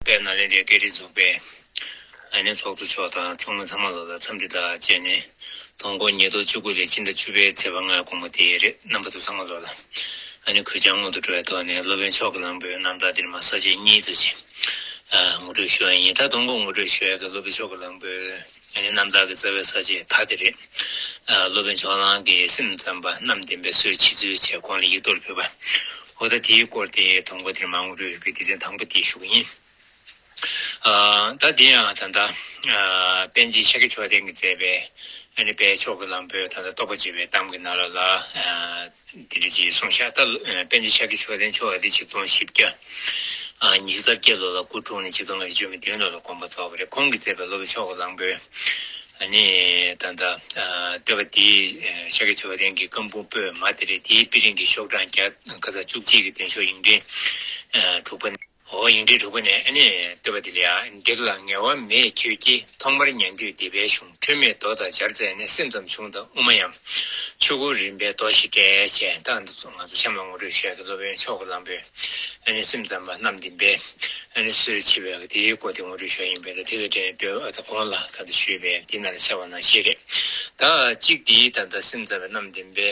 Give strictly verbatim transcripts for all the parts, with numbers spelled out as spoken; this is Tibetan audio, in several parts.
དཔལ་ནཱ་ལེནྡྲའི་སྐད་རིགས་འཛུགས་པའི་ཨ་ནི་ཚོགས་གཙོ་མཆོག་དང་ཚོགས་མི་ཚང་མ་ལོ་ལ་འཚམས་འདྲི་དང་བཅས་ནས། དོ་དགོང་ཉིས་སྟོང་བཅུ་དགུ་ལོའི་སྤྱི་ཟླ་བཅུ་པའི་ཚེས་པ་ལྔའི་དགོང་མོ་དེ་རེད། རྣམ་པ་ཚོ་ཚང་མ་ལོ་ལ་ཨ་ནི་གུས་ཕྱག་སྔོན་དུ་འགྲོ་བའི་ཐོག་ནས་སློབ་དཔོན་མཆོག་གི་གླང་པོའི་རྣམ་ཐར་འདིར་མ་ས་བཅད་གཉིས་ཙམ་ཞིག་ཨ་ངོ་སྤྲོད་ཞུ་བ་ཡིན། ད་དོ་དགོང་ངོ་སྤྲོད་ཞུ་ཡག་གི་སློབ་དཔོན་མཆོག་གི་གླང་པོའི་ཨ་ནི་རྣམ་ཐར་གྱི་རྩ་བའི་ས་བཅད་ད་དེ་རེད། ཨ་སློབ་དཔོན་ཕྱོགས་གླང་གིས་སེམས་ཙམ་པ་རྣམ་བདེན་པའི་སྲོལ་ཕྱི་ཚུལ་བྱས་གོང་ལ་ཡིག་ཐོག་ལ་ཕུལ་བ། འོ་ད་དེའི་སྐོར་དེ་དང་པོ་དེར་མ་ངོ་སྤྲོད་ཞུ་གི་སྡེ་ཚན་དང་པོ་དེ་ཞུ་གི་ཡིན། ཨ་ད་དེ་ཡང་ད་ལྟ་ཨ་པཎ་ཆེན་ཤཱཀྱ་མཆོག་ལྡན་གྱིས་མཛད་པའི་ཨ་ནི་དཔལ་མཆོག་གི་གླང་པོའི་ད་ལྟ་རྟོགས་པ་འབྱེད་པའི་གཏམ་གྱི་ནང་ལོགས་ལ་ཨ་དེ་འདྲ་ཅིག་གསུངས་ཤག་ད་ཨ་པཎ་ཆེན་ཤཱཀྱ་མཆོག་ལྡན་མཆོག་དེ་ཆིག་སྟོང་བཞི་བརྒྱ་ཨ་ཉི་ཤུ་རྩ་བརྒྱད་ལོ་ལ་སྐུ་འཁྲུངས་ནས་ཆིག་སྟོང་ལྔ་བརྒྱ་བཅུ་མེད་བདུན་ལོ་ལ་དགོངས་པ་རྫོགས་པ་རེད། ཁོང་གིས་མཛད་པའི་སློབ་དཔོན་མཆོག་གི་གླང་པོའི་ཨ་ནི་ད་ལྟ་ཨ་བསྟོད་པ་འདི་ཨ་ཤཱཀྱ་མཆོག་ལྡན་གྱི་བཀའ་འབུམ་པོད་མ་དེ་རེད། དེའི་དཔེ་རིང་གི་ཤོག་གྲངས་བརྒྱ་ཁ་ཚ་བཅུ་གཅིག་གི་འདོན་ཤོག་ཡིག་ཕྲེང་ཨ་དྲུག་པ་ནས། འོ་ཡིག་ཕྲེང་དྲུག་པ་ནས་ཨ་ནི་བསྟོད་པ་འདི་ལ་ཡ། འདིར་ལ་ངལ་བ་མེད་ཁྱོད་ཀྱིས། ཐོག་མར་ཉན་ཐོས་སྡིག་པའི་གཞུང་། ཁྲོལ་མེད་མདོ་དང་སྦྱར་མཛད་ནས། སེམས་ཙམ་གཞུང་དང་དབུ་མ་ཡང་། ཆོས་སྐོར་རིམ་པས་མདོ་བཞི་བཀྲལ། བྱས་ད་འདི་ཚོ་ང་ཚོ་གཤམ་ལ་ངོ་སྤྲོད་ཞུ་ཡག་གི་སློབ་དཔོན་མཆོག་གི་གླང་པོའི་ཨ་ནི་སེམས་ཙམ་པ་རྣམ་བདེན་པའི་ཨ་ནི་སྲོལ་ཕྱི་བའི་དེའི་སྐོར་དེ་ངོ་སྤྲོད་ཞུ་ཡག་ཡིན་པས། ད་དེ་ལ་འབྲེལ་ནས་བསྟོད་པ་ད་གོང་ལ་ད་ལྟ་ཞུས་པའི་དེ་ནང་ལ་གསལ་བ་ནང་བཞིན་རེད། ད་གཅིག་དེའི་ད་ལྟ་སེམས་ཙམ་པ་རྣམ་བདེན་པའི་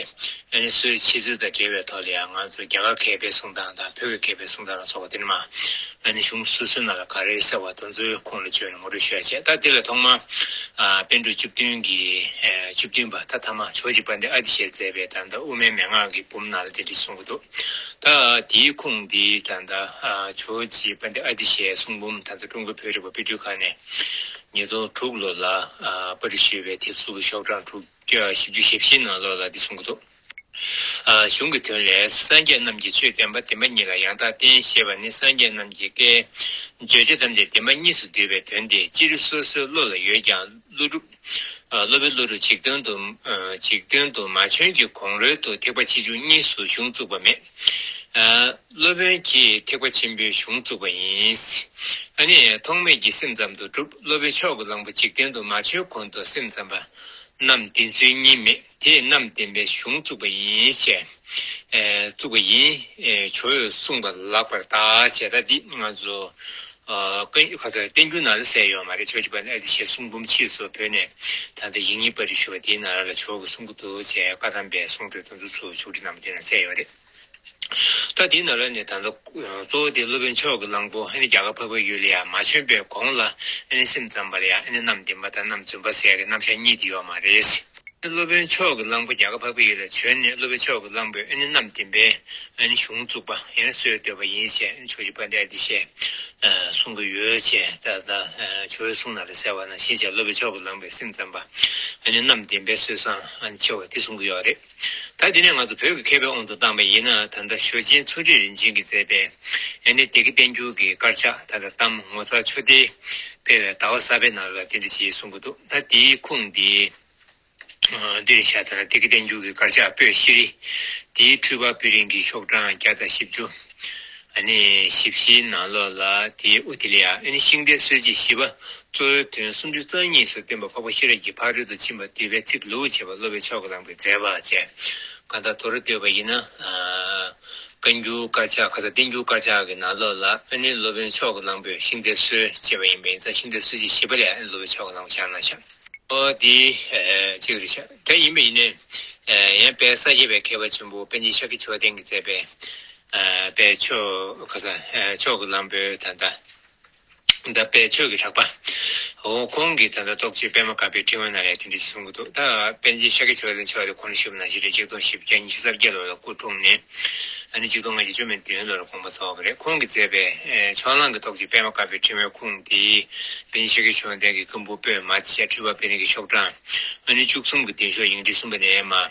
ཨ་ནི་སྲོལ་ཕྱི་ཚུལ་དང་འབྲེལ་བའི་ཐོག་ལ་ཡང་ང་ཚོ་རྒྱ་གར་མཁས་པའི་གསུང་སྟངས་དང་བོད་ཀྱི་མཁས་པའི་གསུང་སྟངས་ལ་སོགས་པ་དེ་ནི་མ་ཨ་ནི་གཞུང་སོ་སོའི་ནང་ལ་ག་རེ་གསལ་བ་དེ་ཚོའི་ཁོངས་ལ་བརྗོད་ནས་ངོ་སྤྲོད་ཞུ་ཡ་བྱས། ད་དེ་ལ་ཐོག་མ་ཨ་པཎ་གྲུབ་བཅུ་བདུན་གྱི་ཨ་བཅུ་བདུན་པ་ད་ཐ་མ་ཇོ་བོ་རྗེ་དཔལ་ལྡན་ཨ་ཏི་ཤས་མཛད་པའི་ད་ལྟ་དབུ་མའི་མན་ངག་གི་འབུམ་ནང་ལ་དེ་འདྲ་གསུང་གི་འདུག་ད་དེའི་ཁུངས་འདི་ད་ལྟ་ཨ་ཇོ་བོ་རྗེ་དཔལ་ལྡན་ཨ་ཏི་ཤའི་གསུང་འབུམ་ད་ལྟ་ཀྲུང་གོའི་བོད་རིག་པ་དཔེ་སྐྲུན་ཁང་ནས་ཉིས་སྟོང་དྲུག་ལོ་ལ་ཨ་པར་སྐྲུན་ཞུས་པའི་དེབ་གཟུགས་ཀྱི་ཤོག་གྲངས་དྲུག་བརྒྱ་བཞི་བཅུ་ཞེ་བཞིའི་ནང་ལོགས་ལ་འདི་གསུང་གི་འདུག་ཨ་གཞུང་གི་དོན་ལས། སངས་རྒྱས་རྣམས་ཀྱིས་ཆོས་བསྟན་པ། བདེན་པ་གཉིས་ལ་ཡང་དག་བརྟེན་ཞེས་པ་ནི། སངས་རྒྱས་རྣམས་ཀྱི་བཀའི་བརྗོད་བྱ་ཐམས་ཅད་བདེན་པ་གཉིས་སུ་འདུས་པའི་དོན་ཏེ། སྤྱིར་སོ་སོའི་བློ་ལ་ཡོད་ཀྱང་བློ་གྲུབ། ཨ་སློབ་དཔོན་བློ་གྲུབ་འཇིག་རྟེན་དུ་ཨ་འཇིག་རྟེན་དུ་མ་བྱོན་གྱི་གོང་རོལ་དུ་ཐེག་པ་ཆེ་ཆུང་གཉིས་སུ་གཞུང་བཙུགས་པ་མེད། ཨ་སློབ་དཔོན་གྱིས་ཐེག་པ་ཆེན་པོའི་གཞུང་བཙུགས་པ་ཡིན། ཨ་ནི་ཐོགས་མེད་ཀྱི་སེམས་ཙམ་དུ་གྲུབ། སློབ་དཔོན་མཆོག་གི་གླང་པོ་འཇིག་རྟེན་དུ་མ་བྱོན་གོང་དུ་སེམས་ཙམ་པ་རྣམ་བདེན་ཚུལ་གཉིས་མེད། དེས་རྣམ་བདེན་པའི་གཞུང་བཙུགས་པ་ཡིན་ཞེས། ཨེ་བཙུགས་པ་ཡིན། ཨེ་ཇོ་བོས་གསུངས་པ་ལགས་པར་གདའ་ཞེས། ད་འདི་ང་ཚོ་ཨ་ཀ་ཁ་ས་བསྟན་འགྱུར་ནང་ལ་གསལ་ཡོད་མ་རེད། ཇོ་བོ་རྗེ་དཔལ་ལྡན་ཨ་ཏི་ཤའི་གསུང་འབུམ་ཕྱིས་སུ་བོད་ནས་ད་ལྟ་ཡིག་རྙིང་པར་སྐྲུན་ཞུས་པ་དེའི་ནང་ལ་ཇོ་བོ་གིས་གསུང་གི་འདུག་ཅེས་བཀའ་གདམས་པའི་གསུང་སྒྲོས་དེ་ཚོ་ཚུར་ཕྱོགས་སྒྲིག་གནང་བ་དེ་ན་གསལ་ཡོད་རེད། ད་དེའི་ནང་ལ་ནི་ད་ལྟ་གཙོ་བོ་དེ་སློབ་དཔོན་མཆོག་གི་གླང་པོ་ཨ་ནི་རྒྱ་གར་འཕགས་པའི་ཡུལ་ལ་ཡང་མ་བྱོན་པའི་གོང་ལ་ཨ་ནི་སེམས་ཙམ་པ་ལ་ཡང་ཨ་ནི་རྣམ་བདེན་པ་དང་རྣམ་རྫུན་པ་ཟེར་ཡག་གི་རྣམ་གཞག་གཉིས་དེ་ཡོད་མ་རེད། སློབ་དཔོན་མཆོག་གི་གླང་པོ་རྒྱ་གར་འཕགས་པའི་ཡུལ་ལ་བྱོན་ནས་སློབ་དཔོན་མཆོག་གི་གླང་པོས་ཨ་ནི་རྣམ་བདེན་པའི་ཨ་ནི་གཞུང་བཙུགས་པ་ཡང་ན་སྲོལ་བཏོད་པ་ཡིན་ཞེས་ཨ་ནི་ཇོ་བོ་རྗེ་དཔལ་ལྡན་ཨ་ཏི་ཤས་ཨ་གསུང་གི་ཡོད་ཅེས་ད་ལྟ་ཨ་ཇོ་བོའི་གསུང་ནང་ལ་གསལ་བ་ནང་བཞིན་བྱས། སློབ་དཔོན་མཆོག་གི་གླང་པོས་སེམས་ཙམ་པ་ཨ་ནི་རྣམ་བདེན་པའི་སྲོལ་བཟང་ཨ་ནི་ཆེ་བ་འདི་གསུང་གི་ཡོད་རེད། ད་དེ་ནས་ང་ཚོ་བོད་ཀྱི་མཁས་པའི་དབང་དུ་བཏང་བ་ཡིན་ན། ད་ལྟ་ཞོ་ཆེན་མཚོ་ཁྲི་རིན་ཆེན་གྱིས་མཛད་པའི་ཨ་ནི་བདེ་དགེ་བསྟན་འགྱུར་གྱི་དཀར་ཆག་ད་ལྟ་གཏམ་ངོ་མཚར་ཆུ་གཏེར་སྤེལ་བའི་ཟླ་བ་གསར་པའི་ནང་ལ་དེ་འདྲ་ཞིག་གསུང་གི་འདུག་ད་དེའི་ཁུངས་འདི་འདིར་བཞག་ད་ལྟ་བདེ་དགེ་བསྟན་འགྱུར་གྱི་དཀར་ཆག་པོད་བཞི་རེད། དེའི་འཁྲུལ་པ་པོད་རིང་གི་ཤོག་གྲངས་བརྒྱ་དང་བཞི་བཅུ། ཨ་ནི་བཞི་བཞིའི་ནང་ལོགས་ལ་དེའི་དབུ་དེ་ལ་ཡང་ཨ་ནི་ཤིང་རྟའི་སྲོལ་འབྱེད་བཞི་པ་གཙོ་བོའི་དོན་སུམ་ཅུ་རྩ་གཉིས་སུ་སྟོན་པ་འཕགས་པ་ཤེས་རབ་ཀྱི་ཕ་རོལ་ཏུ་ཕྱིན་པ་བསྡུས་པའི་ཚིག་ལེའུར་བྱས་པ་སློབ་དཔོན་མཆོག་གི་གླང་པོས་མཛད་པ་བཅས། གང་ལྟར་མདོར་བསྡུས་པ་ཡིན་ན། ཨ་བཀའ་འགྱུར་དཀར་ཆག་ཁ་ས་བསྟན་འགྱུར་དཀར་ཆག་གི་ནང་ལོགས་ལ་ཨ་ནི་སློབ་དཔོན་མཆོག་གི་གླང་པོས་ཤིང་རྟའི་སྲོལ་ཅེས་པ་ཡིན་པ་ཡིན་ཙང་། ཤིང་རྟའི་སྲོལ་འབྱེད་བཞི་པ་ལས་ཨ་ནི་སློབ་དཔོན་མཆོག་གི་གླང་པོ་ཆགས་གནང་ཤག་ཨོ་འདི་ཨེ་གཅིག་རེད་ཤག་དེ་ཡིན་པ་ཡིན་ནའི་ཨེ་ཡང་དཔལ་ས་སྐྱ་པའི་མཁས་པ་ཆེན་པོ་པཎ་ཆེན་ཤཱཀྱ་མཆོག་ལྡན་གྱིས་མཛད་པའི་ཨེ་དཔལ་མཆོག་ཁ་ས་ཨེ་མཆོག་གི་གླང་པོའི་ད་ལྟ་ད་དཔལ་ཆོས་ཀྱི་གྲགས་པ། འོ་ཁོང་གིས་ད་ལྟ་རྟོགས་བརྗོད་པད་མ་དཀར་པོའི་ཕྲེང་བའི་ནང་ལ་དེ་འདྲ་ཞིག་གསུང་གི་འདུག་ད་པཎ་ཆེན་ཤཱཀྱ་མཆོག་ལྡན་མཆོག་དེ་གོང་ལ་ཞུས་པ་ནང་བཞིན་རེད། ཆིག་སྟོང་བཞི་བརྒྱ་ཉི་ཤུ་རྩ་བརྒྱད་ལོ་ལ་སྐུ་འཁྲུངས་ནས་ཨ་ནི་ཆིག་སྟོང་ལྔ་བརྒྱ་བཅུ་མེད་བདུན་ལོ་ལ་དགོངས་པ་རྫོགས་པ་རེད། ཁོང་གིས་མཛད་པའི་ཨེ་ཕྱོགས་གླང་གི་རྟོགས་བརྗོད་པད་མ་དཀར་པོའི་ཕྲེང་བའི་ཁུངས་དེ་པཎ་ཆེན་ཤཱཀྱ་མཆོག་ལྡན་གྱི་བཀའ་འབུམ་པོད་མ་དེ་བཞག་འཁྲུལ་པ་པོད་རིང་གི་ཤོག་གྲངས་ཨ་ནི་བཅུ་གསུམ་གྱི་འདོན་ཤོག་ཡིག་ཕྲེང་གསུམ་པ་ནས་མར་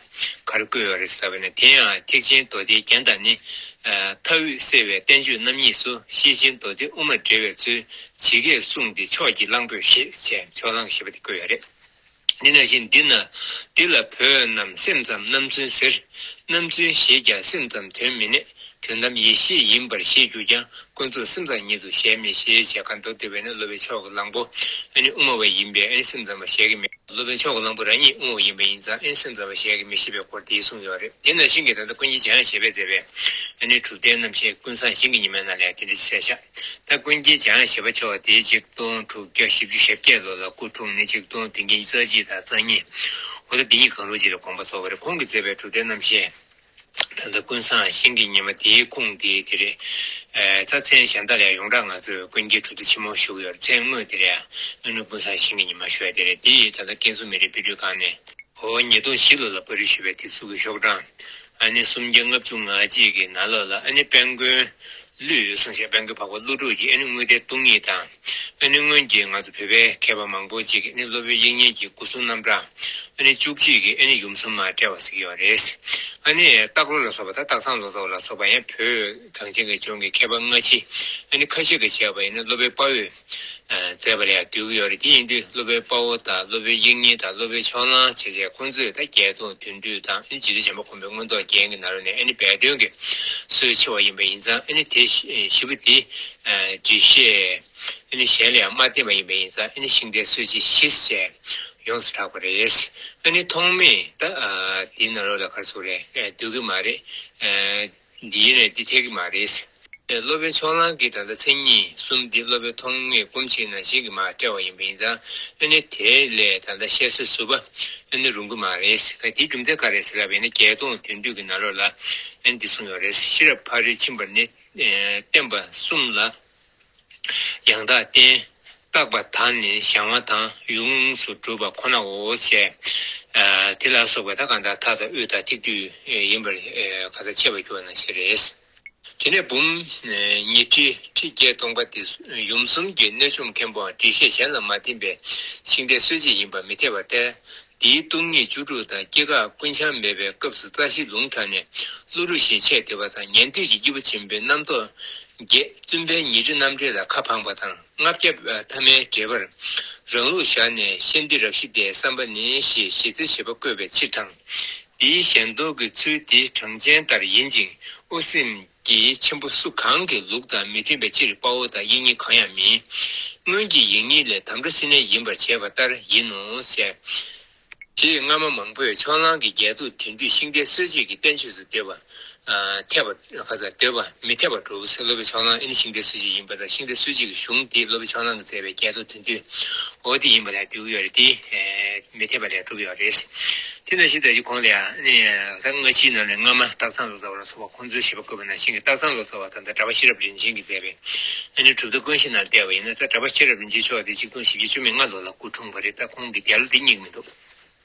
ག་རེ་བཀོད་ཡོད་རེད་ཟེར་བ་ན། དེ་ཡང་ཐེག་ཆེན་མདོ་སྡེའི་རྒྱན་དང་ནི། ཨ་མཐའ་དབུས་གསལ་བའི་བསྟན་བཅོས་རྣམ་གཉིས་སུ། ཤེར་ཕྱིན་མདོ་སྡེ་དབུ་མར་འགྲེལ་བའི་ཚུལ་ཇི་སྐད་གསུངས་ཏེ་མཆོག་གི་གླང་པོས་བཞེད་ཅེས་ཕྱོགས་གླང་གི་བཞེད་པ་དེ་བཀོད་ཡོད་རེད། འདི་ནང་བཞིན་འདི་ན་འདི་ལ་བོད་རྣམས་སེམས་ཙམ་རྣམ་རྫུན་ཟེར། རྣམ་རྫུན་ཞེས་ཀྱང་སེམས་ཙམ་དོན་མི་གནས། དོན་དམ་ཡེ་ཤེས་ཡིན་པར་བཞེད་གྱུར་ཀྱང་། ཀུན་རྫོབ་སེམས་ཙམ་ཉིད་དུ་བཞེད་མི་ཤེས། ཅེས་གང་མདོར་བསྡུས་པས་ནི་སློབ་དཔོན་མཆོག་གི་གླང་པོ་ཨ་ནི་དབུ་མ་པ་ཡིན་པས་ཨ་ནི་སེམས་ཙམ་པ་བཞེད་ཀྱི་མེད། སློབ་དཔོན་མཆོག་གི་གླང་པོ་རང་ཉིད་དབུལ་བ་ཡིན་པ་ཡིན་ཙང་ཨེ་སེམས་ཙམ་པ་ཞལ་གྱིས་མི་བཞེས་པའི་སྐོར་དེ་གསུངས་ཡོད་རེད། དེ་ནང་བཞིན་གྱི་ད་ལྟ་ཀུན་མཁྱེན་འཇམ་དབྱངས་བཞད་པས་མཛད་པའི་ཨ་ནི་གྲུབ་མཐའི་རྣམ་བཤད་ཀུན་བཟང་ཞིང་གི་ཉི་མའི་ནང་ལ་དེ་འདྲ་ཅིག་གསལ་བཞག་ད་ཀུན་མཁྱེན་འཇམ་དབྱངས་བཞད་པ་མཆོག་དེ་ཆིག་སྟོང་དྲུག་བརྒྱ་བཞི་བཅུ་ཞེ་བརྒྱད་ལོ་ལ་སྐུ་འཁྲུངས་ནས་ཆིག་སྟོང་བདུན་བརྒྱ་ཉི་ཤུ་རྩ་གཅིག་དང་རྩ་གཉིས། འོ་ད་འདི་གཉིས་གང་རུང་ཅིག་ལ་དགོངས་པ་རྫོགས་པ་རེད། ཁོང་གིས་མཛད་པའི་གྲུབ་མཐའི་རྣམ་བཤད། ད་ལྟ་ཀུན་བཟང་ཞིང་གི་ཉི་མ་དེའི་ཁུངས་དེ་དེ་རེད། ཨ་ད་མཚན་གཞན་དག་ལ་ཡང་ཡོངས་གྲགས་ང་ཚོས་ཀུན་མཁྱེན་གྲུབ་མཐའི་ཆེན་མོ་ཞུ་གི་ཡོད་རེད། མཚན་དངོས་དེ་རེད། ཨ་ནི་ཀུན་བཟང་ཞིང་གི་ཉི་མ་ཞུ་ཡ་དེ་རེད། དེ་ཡིས་ད་ལྟ་ཀན་སུའུ་མི་རིགས་དཔེ་སྐྲུན་ཁང་ནས། འོ་ཉིས་སྟོང་བཞི་ལོ་ལ་པར་རིས་ཞུས་པའི་དེབ་གཟུགས་ཀྱི་ཤོག་གྲངས། ཨ་ནི་སུམ་བརྒྱ་ལྔ་བཅུ་ང་གཅིག་གི་ནང་ལོགས་ལ་ཨ་ནི་དཔལ་མགོན་ཀླུ་ཡོད་གསུངས་ཤག་དཔལ་མགོན་འཕགས་པ་ཀླུ་སྒྲུབ་ཀྱིས་ཨ་ནི་དངོས་བསྟན་སྟོང་ཉིད་དང་། ཨ་ནི་སྔོན་གྱི་ང་ཚོ་བོད་པའི་མཁས་པ་མང་པོ་ཅིག་གིས་ཨ་ནི་སློབ་དཔོན་དབྱིག་གཉེན་གྱི་སྐུ་གསུང་རྣམ་གྲངས་ཨ་ནི་བཅུ་གཅིག་གི་ཨ་ནི་ཡུམ་གསུམ་མར་བཀྲལ་བ་ཟེར་གྱི་ཡོད་རེད། ཨ་ནི་སྟག་ལོ་ལ་སོགས་པ་དང་སྟག་ཚང་ལོ་ཙཱ་བ་ལ་སོགས་པ་ཡང་བོད་གངས་ཅན་གྱི་ལྗོངས་ཀྱི་མཁས་པ་སྔ་ཕྱི་ཨ་ནི་ཁ་ཤས་ཀྱིས་བྱས་པ་ཡིན་ན་སློབ་དཔོན་དཔའ་བོས། མཛད་པ་ལ་ཡང་འདུས་ཀྱི་ཡོད་རེད། དེ་ཡིན་དུས་སློབ་དཔོན་དཔའ་བོ་དང་སློབ་དཔོན་དབྱིག་གཉེན་དང་སློབ་དཔོན་ཕྱོགས་གླང་བྱས་རྗེས་ཁོང་ཚོས་ད་བརྒྱད་སྟོང་དོན་བསྡུས་དང་ཨ་ནི་རྗེ་བཙུན་བྱམས་པ་མགོན་པོའི་མངོན་རྟོགས་རྒྱན་གྱི་ནང་ལོགས་ནས་ཨ་ནི་སྦས་དོན་གྱི་སྲོལ་ཕྱེ་བ་ཡིན་པ་ཡིན་ཙང་ཨ་ནི་དེ་བཞི་པོ་དེ་འགྲེལ་བཤད་ཨ་ནི་གཞན་ལ་ཡང་མ་བསྟན་པ་ཡིན་པ་ཡིན་ཙང་ཨ་ནི་ཤིང་རྟའི་སྲོལ་འབྱེད་བཞི་ཞེས་ཡོངས་སུ་གྲགས་པ་རེད། ཨ་ནི་ཐོགས་མེད་ད་དེའི་ནང་ལོགས་ལ་ག་རེ་ཟེར་དགོས་རེད། འདུས་ཀྱི་མ་རེད། འདི་ཡིན་ནས་འདི་འཐད་ཀྱི་མ་རེད། སློབ་དཔོན་ཕྱོགས་གླང་གི་ད་ལྟ་མཚན་ཉིད་གསུམ་འདི་སློབ་དཔོན་ཐོགས་མེད་སྐུ་མཆེད་ནང་བཞིན་གྱི་མར་བཀྲལ་བ་ཡིན་པ་ཡིན་ཙང་ཨ་ནི་དེ་ལས་ད་ལྟ་བཤད་སྲོལ་ཟུར་པ་ཨ་ནི་རུང་གི་མ་རེད། ད་དེའི་རྒྱུ་མཚན་ག་རེ་ཟེར་ལབ་པ་ཡིན་ན་བརྒྱད་སྟོང་དོན་བསྡུས་ཀྱི་ནང་ལོགས་ལ་ཨ་ནི་འདི་གསུངས་ཡོད་རེད། ཤེས་རབ་ཕ་རོལ་ཕྱིན་པ་ནི་བསྟན་པ་གསུམ་ལ། ཡང་དག་བསྟན། བརྟག་པ་དང་ནི་བཞེངས་པ་དང་ཡོངས་སུ་གྲུབ་པ་ཁོ་ནའོ་ཞེས། དེ་ལ་སོགས་པ་ད་གང་ལྟར་མཐའ་དང་དབུས་དང་ཐིག་བསྡུས་ཡིན་པར་གང་ལྟར་འཆད་པར་འགྱུར་བ་ནང་བཞིན་རེད། དེ་ནས་འབུམ་ཉི་ཁྲི་ཁྲི་བརྒྱད་སྟོང་པ་དེ་ཡུམ་གསུམ་གྱི་གནོད་འཇོམས་མཁན་པོའང་འགྲེལ་བཤད་གཞན་ལ་མ་བརྟེན་པའི་ཤིང་རྟའི་སྲོལ་འབྱེད་ཡིན་པར་མི་འཐད་པར་ཐལ། དེའི་སྟོང་ཉིད་བཅུ་དྲུག་དང་སྐྱེ་འགག་ཀུན་འབྱུང་མེད་པའི་སྐབས་སུ་རྩ་ཤེའི་ལུང་དྲངས་ནས་ཀླུ་སྒྲུབ་ཞེས་འཆད་བསྡད་པ་དང་ཉན་ཐོས་ཀྱི་སྐྱེས་བུ་ཆེན་པོའི་རྣམ་རྟོག་བརྒྱད་བཙུན་པའི་ཉི་ཁྲི་རྣམ་འགྲེལ་ལ་ཁ་འཕངས་པ་དང་ལྔ་བརྒྱ་ཐ་མའི་འགྲེལ་པར་རང་ལུགས་བཞག་ནས་ཤཱནྟི་རཀྵི་ཏའི་བསམ་པ་ནི་ཞེས་ཞེ་བཙུན་བཞི་པ་བཀོད་པའི་ཕྱིར་དང་། དེའི་ཞལ་མདོག་གི་ཚུལ་དེ་གྲངས་ཅན་ལྟར་ཡིན་ཅིང་དབུ་སེམས་ཀྱི་ཆེན་པོ་སུ་གང་གི་ལུགས་དང་མི་མཐུན་པའི་ཕྱིར་དཔའ་བོ་དང་དབྱིག་གཉེན་གང་ཡང་མིན། སྔོན་གྱི་ཡིག་རྙིང་ལས་དམ་སྒྲ་སིལ་སྙན་ཡིན་པར་བྱས་པ་ལྟར་ཡིན་ནོ་ཞེས། ཞེས་སྔ་མ་མང་པོས་ཕྱོགས་གླང་གི་བརྒྱད་སྟོང་དོན་བསྡུས་ཤིང་རྟའི་སྲོལ་འབྱེད་ཀྱི་བསྟན་བཅོས་སུ་འདོད་པ། འཐད་པ་ག་ས་འདོད་པ་མི་འཐད་པར་གྲུབ་ཟེར། སློབ་དཔོན་ཕྱོགས་གླང་ཨེ་ནི་ཤིང་རྟའི་སྲོལ་འབྱེད་ཡིན་པ་དང་ཤིང་རྟའི་སྲོལ་འབྱེད་ཀྱི་གཞུང་དེ་སློབ་དཔོན་ཕྱོགས་གླང་གིས་མཛད་པའི་བརྒྱད་སྟོང་དོན་བསྡུས་འོ་དེ་ཡིན་པ་ལས་འདོད་ཀྱི་ཡོད་རེད། དེ་མི་འཐད་པ་ལས་གྲུབ་ཡོད་རེད། དེ་ནང་བཞིན་ད་ཅི་གོང་ལ་ཡང་ཨེ་ནི་ད་སྔ་ཕྱིའི་ནང་ནས་སྔ་མ་སྟག་ཚང་ལོ་ཙཱ་བ་ལ་སོགས་པ་ཁོང་ཚོའི་བཞེད་པ་བཀོད་པ་ནང་བཞིན་གྱི་སྟག་ཚང་ལོ་ཙཱ་བ་དང་ད་གྲྭ་པ་ཤེས་རབ་རིན་ཆེན་གྱིས་མཛད་པའི་ཨེ་ནི་གྲུབ་མཐའ་ཀུན་ཤེས་ནང་བལྟས་པ་ཡིན་ན་ད་གྲྭ་པ་ཤེས་རབ་རིན་ཆེན་མཆོག་དེ་ཆིག་སྟོང་བཞི་བརྒྱ་བཅུ་མེད་ལྔ་ལོ་ལ་སྐུ་འཁྲུངས་པ་རེད། ད་ཁོང་གི་རྒྱལ་ལོ་དེ་རྙེད་མི་འདུག་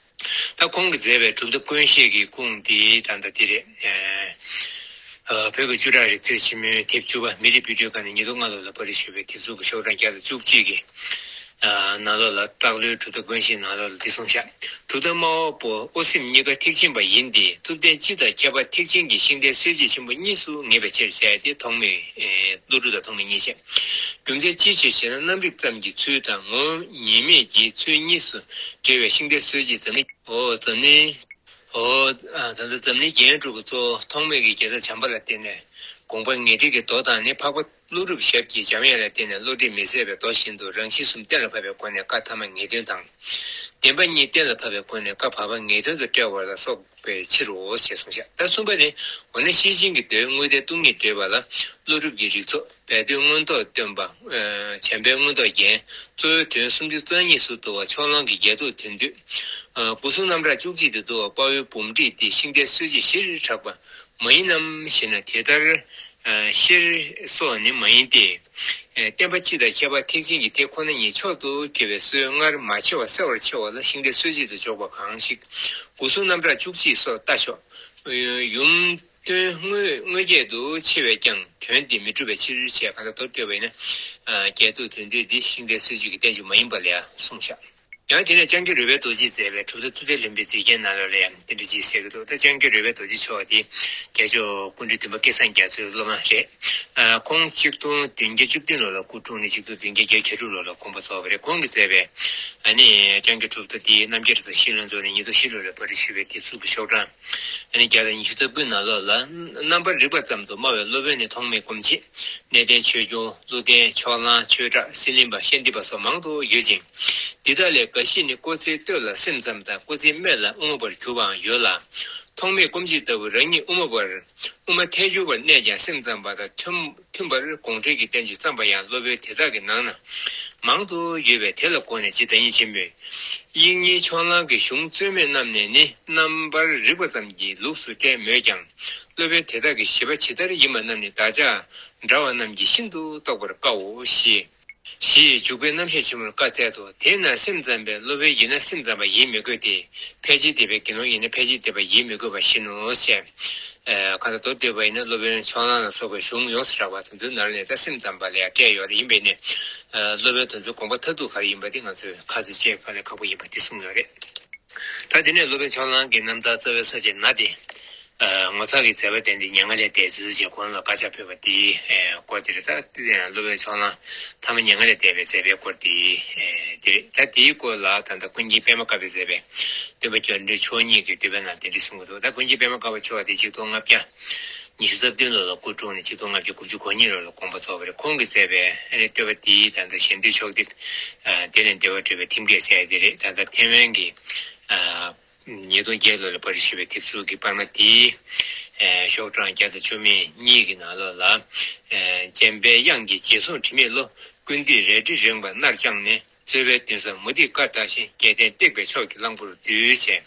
ད་ཁོང་གིས་མཛད་པའི་གྲུབ་མཐའ་ཀུན་ཤེས་ཀྱི་ཁུངས་དེ་ད་ལྟ་དེ་རེད། ཨ་བོད་ཀྱི་བཅུ་ཕྲག་རིག་མཛོད་ཆེན་མོའི་དེབ་བཅུ་པ་མི་རིགས་དཔེ་སྐྲུན་ཁང་ནས་ཉིས་སྟོང་ལྔ་ལོ་ལ་པར་རིས་ཞུས་པའི་དེབ་གཟུགས་ཀྱི་ཤོག་གྲངས་བརྒྱ་དང་བཅུ་གཅིག་གི་ནང་ལོགས་ལ་སྟག་ལོའི་གྲུབ་མཐའ་ཀུན་ཤེས་ནང་ལོགས་ལ་འདི་གསུངས་ཤག་གྲུབ་མཐའ་སྨྲ་བ་པོ་དབུ་སེམས་གཉིས་ཀ་ཐེག་ཆེན་པ་ཡིན་ཏེ། ཐུབ་བསྟན་སྤྱི་དང་ཁྱད་པར་ཐེག་ཆེན་གྱི་ཤིང་རྟའི་སྲོལ་འབྱེད་ཆེན་པོ་གཉིས་སུ་ངེས་པའི་ཕྱིར་ཟེར་ཏེ་ཐོགས་མེད་ཀླུ་སྒྲུབ་དང་ཐོགས་མེད་གཉིས་བཤད། རྒྱུ་མཚན་ཅིའི་ཕྱིར་ཞེ་ན་རྣམ་རིག་ཙམ་གྱི་ཚུལ་དང་ངོ་བོ་ཉིད་མེད་ཀྱི་ཚུལ་གཉིས་སུ་འབྲེལ་བའི་ཤིང་རྟའི་སྲོལ་འབྱེད་འཛམ་གླིང་འོ་འཛམ་གླིང་འོ་ད་ལྟ་འཛམ་གླིང་རྒྱན་དྲུག་གི་གཙོ་བོ་ཐོགས་མེད་ཀྱི་རྒྱལ་ཚབ་བྱམས་པ་ལ་བརྟེན་ནས་དགོངས་པ་ངེས་འགྲེལ་གྱི་མདོ་དང་ནི་འཕགས་པ་ཀླུ་སྒྲུབ་ཞབས་ཀྱིས་འཇམ་དབྱངས་ལ་བརྟེན་ནས་བློ་གྲོས་མི་ཟད་པའི་མདོ་བཞིན་དུ་རང་གཤིས་གསུམ་གཏན་ལ་ཕབ་པའི་སྒོ་ནས་བཀའ་ཐ་མ་ངེས་དོན་དང་། བདེན་པ་གཉིས་གཏན་ལ་ཕབ་པའི་སྒོ་ནས་བཀའ་བར་པ་ངེས་དོན་དུ་བཀྲལ་བ་ལ་སོགས་པའི་ཕྱིར་རོ་ཞེས་གསུངས་ཤག་ད་གསུམ་པ་ནི། འོ་ན་ཤེར་ཕྱིན་གྱི་མདོའི་དངོས་བསྟན་སྟོང་ཉིད་འགྲེལ་པ་ལ་ཀླུ་སྒྲུབ་ཀྱི་རིགས་ཚོགས་སྦས་དོན་མངོན་རྟོགས་སྟོན་པ། བྱམས་པའི་མངོན་རྟོགས་རྒྱན། གཙོ་བོའི་དོན་སུམ་ཅུ་རྩ་གཉིས་སུ་བསྡུ་བ་ཕྱོགས་གླང་གི་བརྒྱད་སྟོང་དོན་བསྡུས། སྐུ་གསུང་རྣམ་གྲངས་བཅུ་གཅིག་ཏུ་བསྡུ་བ་དཔའ་བོའི་འབུམ་བསྒྲིགས་ཏེ་ཤིང་རྟའི་སྲོལ་འབྱེད་བཞིར་གྲགས་པ་མ་ཡིན་ནམ་ཞེ་ན། དེ་ལྟར་ཤེར་སོགས་ནི་མ་ཡིན་ཏེ། བསྟན་པ་སྤྱི་དང་ཁྱད་པར་ཐེག་ཆེན་གྱི་དེ་ཁོ་ན་ཉིད་མཆོག་ཏུ་གྱུར་པའི་སྲོལ་སྔར་མ་ཕྱེ་བ་གསལ་བར་ཕྱེ་བ་ལ་ཤིང་རྟའི་སྲོལ་འབྱེད་དུ་འཇོག་པ་གང་ཞིག་སྐུ་གསུང་རྣམ་གྲངས་བཅུ་གཅིག་སོགས་ལྟ་ཞོག་ཡུམ་དོན་དངོས་དངོས་བརྒྱད་དུ་ཕྱེ་བས་ཀྱང་དོན་དེ་མི་འགྲུབ་པའི་ཕྱིར་ཞེས་གང་ལྟར་མདོར་བསྟན་པ་ཡིན་ན། བརྒྱད་སྟོང་དོན་བསྡུས་འདི་ཤིང་རྟའི་སྲོལ་འབྱེད་ཀྱི་བསྟན་བཅོས་མ་ཡིན་པ་ལ་གསུངས་ཤག་ཡང་དེ་ནས་ལྕང་སྐྱ་རོལ་པའི་རྡོ་རྗེས་མཛད་པའི་གྲུབ་མཐའ་ཐུབ་བསྟན་ལྷུན་པོའི་མཛེས་རྒྱན་ནང་ལོགས་ལ་ཡང་དེ་འདྲ་ཅིག་ཟེར་གྱི་འདུག་ད་ལྕང་སྐྱ་རོལ་པའི་རྡོ་རྗེ་མཆོག་དེ་རྒྱལ་མཆོག་སྐུ་ཕྲེང་བདུན་པ་སྐལ་བཟང་རྒྱ་མཚོའི་སློབ་མ་རེད། ཁོང་ཆིག་སྟོང་བདུན་བརྒྱ་བཅུ་བདུན་ལོ་ལ་སྐུ་འཁྲུངས་ནས་ཆིག་སྟོང་བདུན་བརྒྱ་བརྒྱད་ཅུ་གྱ་དྲུག་ལོ་ལ་དགོངས་པ་རྫོགས་པ་རེད། ཁོང་གིས་མཛད་པའི་ཨ་ནི་ལྕང་སྐྱ་གྲུབ་མཐའ་དེ་རྣམ་རྒྱལ་རིག་འཛིན་ཤེས་ལྷུན་རྫོང་ནས་ཉིས་སྟོང་བཞི་ལོ་ལ་པར་རིས་ཞུས་པའི་དེབ་གཟུགས་ཀྱི་ཤོག་གྲངས་ཨ་ནི་བརྒྱ་དང་ཉི་ཤུ་རྩ་དགུ་ནང་ལོགས་ལ། རྣམ་པར་རིག་པ་ཙམ་དུ་སྨྲ་བའི་སློབ་དཔོན་ནི་ཐོགས་མེད་སྐུ་མཆེད། གནས་བརྟན་ཆོས་སྐྱོང་། ཀླུ་བསྟན། ཕྱོགས་གླང་། ཆོས་གྲགས། སྲིད་གླིང་པ། ཤཱནྟི་པ་སོགས་མང་དུ་ཡོད་ཅིང་། འདི་དག་ལས་ འགའ་ཞིག་ནི་སྐུ་ཚེའི་སྟོད་ལ་སེམས་ཙམ་དང་སྐུ་ཚེའི་སྨད་ལ་དབུ་མ་པར་གྱུར་པའང་ཡོད་ལ། ཐོགས་མེད་སྐུ་མཆེད་ལྟ་བུ་རང་ཉིད་དབུ་མ་པར་དབུ་མ་ཐལ་འགྱུར་བར་གནས་ཀྱང་སེམས་ཙམ་པ་དང་མཐུན་མཐུན་པར་དགོངས་འགྲེལ་གྱི་བསྟན་བཅོས་བརྩམས་པ་ཡང་སློབ་དཔོན་དེ་དག་གི་ནང་ན་མང་དུ་ཡོད་པས། དེ་ལ་དགོངས་ནས་ཇི་ལྟར་ཡིན་ཆེན་མོས། དབྱིག་གཉེན་ཕྱོགས་གླང་གི་གཞུང་རྩོད་མེད་རྣམས་ནས་ནི་རྣམ་པར་རིག་པ་ཙམ་གྱི་ལུགས་སུ་བཀྲལ་མོད་ཀྱང་། སློབ་དཔོན་དེ་དག་གི་བཞེད་པ་ཇི་ལྟར་ཡིན་པ་རྣམས་ནི་བདག་ཅག་འདྲ་བ་རྣམས་ཀྱིས་ཤིན་ཏུ་རྟོགས་པར་དཀའོ་ཞེས། ཞེས་འཇུག་པའི་རྣམ་བཤད་ཆེན་མོར་བཀའ་སྩལ་ཏོ། དེས་ན་སེམས་ཙམ་པས་སློབ་དཔོན་ཡིན་ན་སེམས་ཙམ་པ་ཡིན་མི་དགོས་ཏེ། ཕལ་ཆེར་སྡེ་པའི་དགེ་སློང་ཡིན་ན་ཕལ་ཆེར་སྡེ་པ་ཡིན་མི་དགོས་པ་བཞིན་ནོ་ཞེས། ཨ་གང་ལྟར་མདོར་བསྡུས་པ་ཡིན་ན་སློབ་དཔོན་ཕྱོགས་གླང་ལ་སོགས་པའི་གཞུང་ཡོངས་སུ་གྲགས་པ་དེ་ཚོའི་ནང་ནས་ད་སེམས་ཙམ་པ་ལ་ཡང་བཀྲལ་ཡོད་རེད། ཡིན་པས་ནི། ཨ་སློབ་དཔོན་དེ་ཚོའི་དགོངས་པ་མཐར་ཐུག་ག་རེ་ཡིན་པ་དེ་ང་ཚོས་ཁ་གསལ་བྱེད་དཀའ་ལས་ཁག་པོ་ཡིན་པ་དེ་གསུངས་ཡོད་རེད། ད་དེ་ནས་སློབ་དཔོན་ཕྱོགས་གླང་གི་རྣམ་ཐར་རྩ་བའི་ས་བཅད་ན་སྟེ། ཨ་ངོ་མཚར་གྱི་མཛད་པ་དེ་འདི་མྱ་ངན་ལས་འདས་ཚུལ་ཞེས་ཁོང་ལ་བཀའ་ཆ་ཕུལ་བ་དེའི་ཨ་སྐོར་དེ་རེད། ད་དེ་ཡང་སློབ་དཔོན་ཕྱོགས་གླང་ཐ་མ་མྱ་ངན་ལས་འདས་པའི་མཛད་པའི་སྐོར་དེ་ཨ་དེ་རེད། ད་དེའི་སྐོར་ལ་ད་ལྟ་ཀུན་མཁྱེན་པདྨ་དཀར་པོས་མཛད་པའི་སྟོན་པ་རྒྱ་འགྲོལ་མཆོག་གཉིས་ཀྱི་བསྟོད་པའི་ནང་དེ་འདྲ་གསུངས་ཀྱི་འདུག་ད་ཀུན་མཁྱེན་པདྨ་དཀར་པོ་མཆོག་དེ་ཆིག་སྟོང་ལྔ་བརྒྱ་ཉི་ཤུ་རྩ་བདུན་ལོ་ལ་སྐུ་འཁྲུངས་ནས་ཆིག་སྟོང་ལྔ་བརྒྱ་དགུ་བཅུ་གོ་གཉིས་ལོ་ལ་དགོངས་པ་རྫོགས་པ་རེད། ཁོང་གིས་མཛད་པའི་ཨ་ནི་བསྟོད་པ་དེའི་ད་ལྟ་ཞལ་འདོན་ཕྱོགས་སྡེབ་ཨ་དེ་ལས་འདུལ་བ་སྒྲུབ་པའི་ཐེམ་སྐས་ཟེར་ཡ་དེ་རེད། ད་ལྟ་ཐེ་ཝན་གྱི་ཨ་ཉིས་སྟོང་བརྒྱད་ལོ་ལ་པར་ཞུས་པའི་དེབ་གཟུགས་ཀྱི་པར་མ་དེའི་ཨ་ཤོག་གྲངས་བརྒྱ་དང་བཅུ་མེད་གཉིས་ཀྱི་ནང་ལོགས་ལ། ཨ་འཇམ་པའི་དབྱངས་ཀྱི་རྗེས་བཟུང་དྲི་མེད་བློ། ཀུན་འདུས་རལ་གྲི་རིང་བ་མནར་བཅངས་ནས། རྩོད་པའི་གདུང་སེམས་མུ་སྟེགས་དཀར་ལྟ་ཞིང་། རྒྱལ་བསྟན་བརྟན་པའི་ཕྱོགས་ཀྱི་གླང་པོར་འདུད་ཅེས།